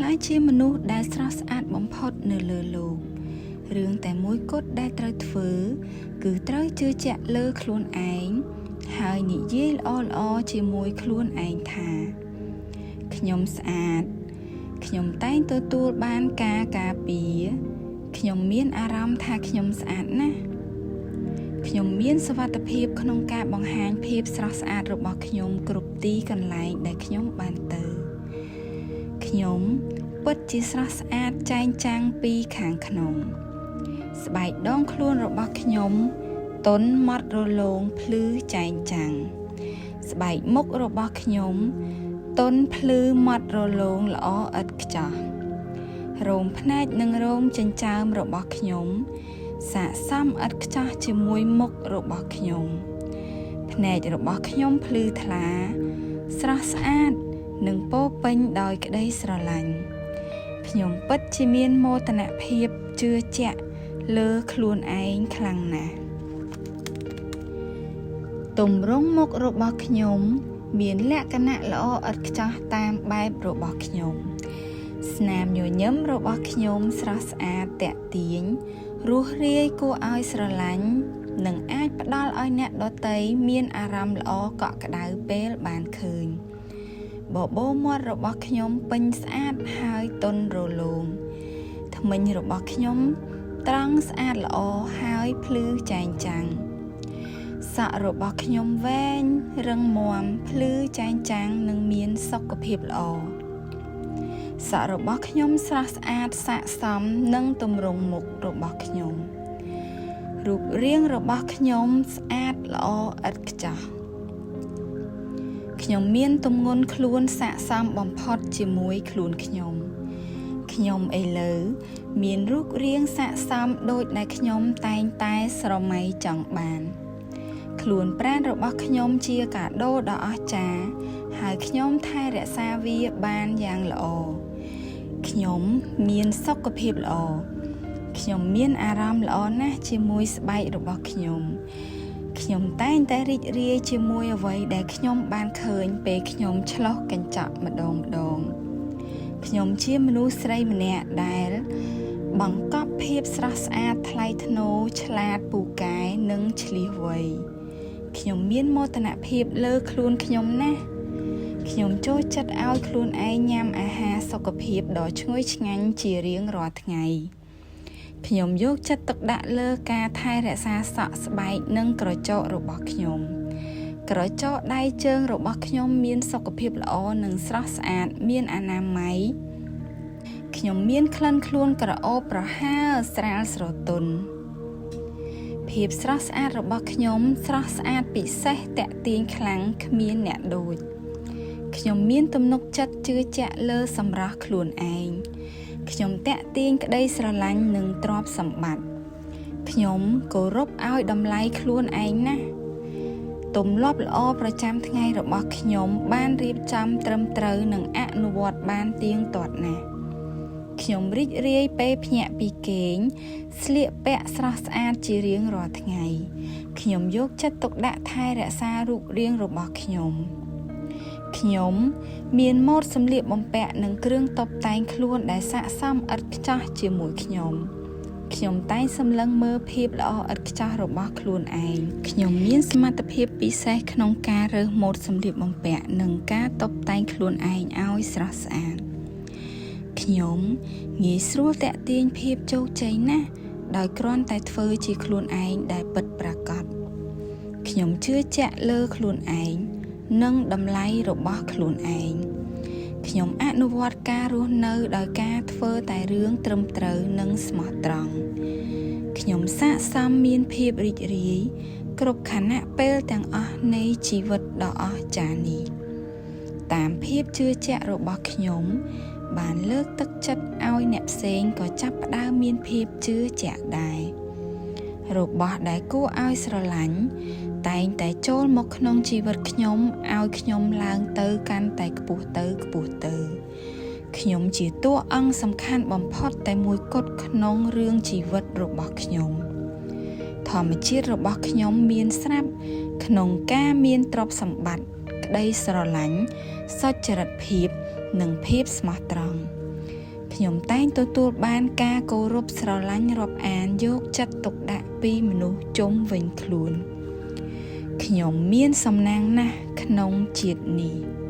ក្លាយជាមនុស្សដែលស្រស់ស្អាតបំផុតនៅលើលោករឿងតែមួយគត់ដែលត្រូវធ្វើគឺត្រូវជឿជាក់លើខ្លួនឯងហើយនិយាយល្អៗជាមួយខ្លួនឯងថាខ្ញុំស្អាតខ្ញុំតែងទទួលបានការការពារខ្ញុំមានអារម្មណ៍ថាខ្ញុំស្អាតណាស់ខ្ញុំមានសុវត្ថិភាពក្នុងការបង្ហាញភាពស្រស់ស្អាតរបស់ខ្ញុំគ្រប់ទីកន្លែងដែលខ្ញុំបានទៅខ្ញុំពិតជាស្រស់ស្អាតចែងចាំងពីខាងក្នុងស្បែកដងខ្លួនរបស់ខ្ញុំទន់ម៉ត់រលោងភ្លឺចែងចាំងស្បែកមុខរបស់ខ្ញុំទន់ភ្លឺម៉ត់រលោងល្អឥតខ្ចោះរោមភ្នែកនិងរោមចិញ្ចើមរបស់ខ្ញុំស័ក្តិសមឥតខ្ចោះជាមួយមុខរបស់ខ្ញុំភ្នែករបស់ខ្ញុំភ្លឺថ្លាស្រស់ស្អាតនិងពោរពេញដោយក្តីស្រឡាញ់ខ្ញុំពិតជាមានមោទនភាពជឿជាក់លើខ្លួនឯងខ្លាំងណាស់ទម្រង់មុខរបស់ខ្ញុំមានលក្ខណៈល្អឥតខ្ចោះតាមបែបរបស់ខ្ញុំស្នាមញញឹមរបស់ខ្ញុំស្រស់ស្អាតទាក់ទាញរួសរាយគួរឲ្យស្រឡាញ់និងអាចផ្ដល់ឲ្យអ្នកដទៃមានអារម្មណ៍ល្អកក់ក្ដៅពេលបានឃើញបបូរមាត់របស់ខ្ញុំពេញស្អាតហើយទន់រលោងធ្មេញរបស់ខ្ញុំត្រង់ស្អាតល្អហើយភ្លឺចែងចាំងសក់របស់ខ្ញុំវែងរឹងមាំភ្លឺចែងចាំងនិងមានសុខភាពល្អសក់របស់ខ្ញុំស្រស់ស្អាតស័ក្តិសមនឹងទម្រង់មុខរបស់ខ្ញុំរូបរាងរបស់ខ្ញុំស្អាតល្អឥតខ្ចោះខ្ញុំមានទម្ងន់ខ្លួនស័ក្តិសមបំផុតជាមួយខ្លួនខ្ញុំខ្ញុំឥឡូវមានរូបរាងស័ក្តិសមដូចដែលខ្ញុំតែងតែស្រមៃចង់បានខ្លួនប្រាណរបស់ខ្ញុំជាកាដូដ៏អស្ចារ្យហើយខ្ញុំថែរក្សាវាបានយ៉ាងល្អខ្ញុំមានសុខភាពល្អខ្ញុំមានអារម្មណ៍ល្អណាស់ជាមួយស្បែករបស់ខ្ញុំខ្ញុំតែងតែរីករាយជាមួយអ្វីដែលខ្ញុំបានឃើញពេលខ្ញុំឆ្លុះកញ្ចក់ម្ដងម្ដងខ្ញុំជាមនុស្សស្រីម្នាក់ដែលបង្កប់ភាពស្រស់ស្អាតថ្លៃថ្នូរឆ្លាតពូកែនិងឈ្លាសវៃខ្ញុំមានមោទនភាពលើខ្លួនខ្ញុំណាស់ខ្ញុំចូលចិត្តឲ្យខ្លួនឯងញ៉ាំអាហារសុខភាពដ៏ឈ្ងុយឆ្ងាញ់ជារៀងរាល់ថ្ងៃខ្ញុំយកចិត្តទុកដាក់លើការថែរក្សាសក់ស្បែកនិងក្រចករបស់ខ្ញុំក្រចកដៃជើងរបស់ខ្ញុំមានសុខភាពល្អនិងស្រស់ស្អាតមានអនាម័យខ្ញុំមានក្លិនខ្លួនក្រអូបប្រហើរស្រាលស្រទន់ភាពស្រស់ស្អាតរបស់ខ្ញុំស្រស់ស្អាតពិសេសទាក់ទាញខ្លាំងគ្មានអ្នកដូចខ្ញុំមានទំនុកចិត្តជឿជាក់លើសម្រស់ខ្លួនឯងខ្ញុំទាក់ទាញក្តីស្រឡាញ់និងទ្រព្យសម្បត្តិខ្ញុំគោរពឲ្យតម្លៃខ្លួនឯងណាស់ទម្លាប់ល្អប្រចាំថ្ងៃរបស់ខ្ញុំបានរៀបចំត្រឹមត្រូវនិងអនុវត្តបានទៀងទាត់ណាស់ខ្ញុំរីករាយពេលភ្ញាក់ពីគេងស្លៀកពាក់ស្រស់ស្អាតជារៀងរាល់ថ្ងៃខ្ញុំយកចិត្តទុកដាក់ថែរក្សារូបរាងរបស់ខ្ញុំខ្ញុំមានម៉ូដសម្លៀកបំពាក់និងគ្រឿងតុបតែងខ្លួនដែលស័ក្តិសមឥតខ្ចោះជាមួយខ្ញុំខ្ញុំតែងសម្លឹងមើលភាពល្អឥតខ្ចោះរបស់ខ្លួនឯងខ្ញុំមានសមត្ថភាពពិសេសក្នុងការរើសម៉ូដសម្លៀកបំពាក់និងការតុបតែងខ្លួនឯងឲ្យស្រស់ស្អាតខ្ញុំងាយស្រួលទាក់ទាញភាពជោគជ័យណាស់ដោយគ្រាន់តែធ្វើជាខ្លួនឯងដែលពិតប្រាកដខ្ញុំជឿជាក់លើខ្លួនឯងនិងតម្លៃរបស់ខ្លួនឯងខ្ញុំអនុវត្តការរស់នៅដោយការធ្វើតែរឿងត្រឹមត្រូវនិងស្មោះត្រង់ខ្ញុំស័ក្តិសមមានភាពរីករាយគ្រប់ខណៈពេលទាំងអស់នៃជីវិតដ៏អស្ចារ្យនេះតាមភាពជឿជាក់របស់ខ្ញុំបានលើកទឹកចិត្តឲ្យអ្នកផ្សេងក៏ចាប់ផ្ដើមមានភាពជឿជាក់ដែររបស់ដែលគួរឲ្យស្រឡាញ់តែងតែចូលមកក្នុងជីវិតខ្ញុំឲ្យខ្ញុំឡើងទៅកាន់តែខ្ពស់ទៅខ្ពស់ទៅខ្ញុំជាតួអង្គសំខាន់បំផុតតែមួយគត់ក្នុងរឿងជីវិតរបស់ខ្ញុំធម្មជាតិរបស់ខ្ញុំមានស្រាប់ក្នុងការមានទ្រព្យសម្បត្តិក្តីស្រឡាញ់សុចរិតភាពនិងភាពស្មោះត្រង់ ខ្ញុំតែងទទួលបានការគោរពស្រឡាញ់រាប់អានយកចិត្តទុកដាក់ពីមនុស្សជុំវិញខ្លួនខ្ញុំមានសំណាងណាស់ក្នុងជាតិនេះ។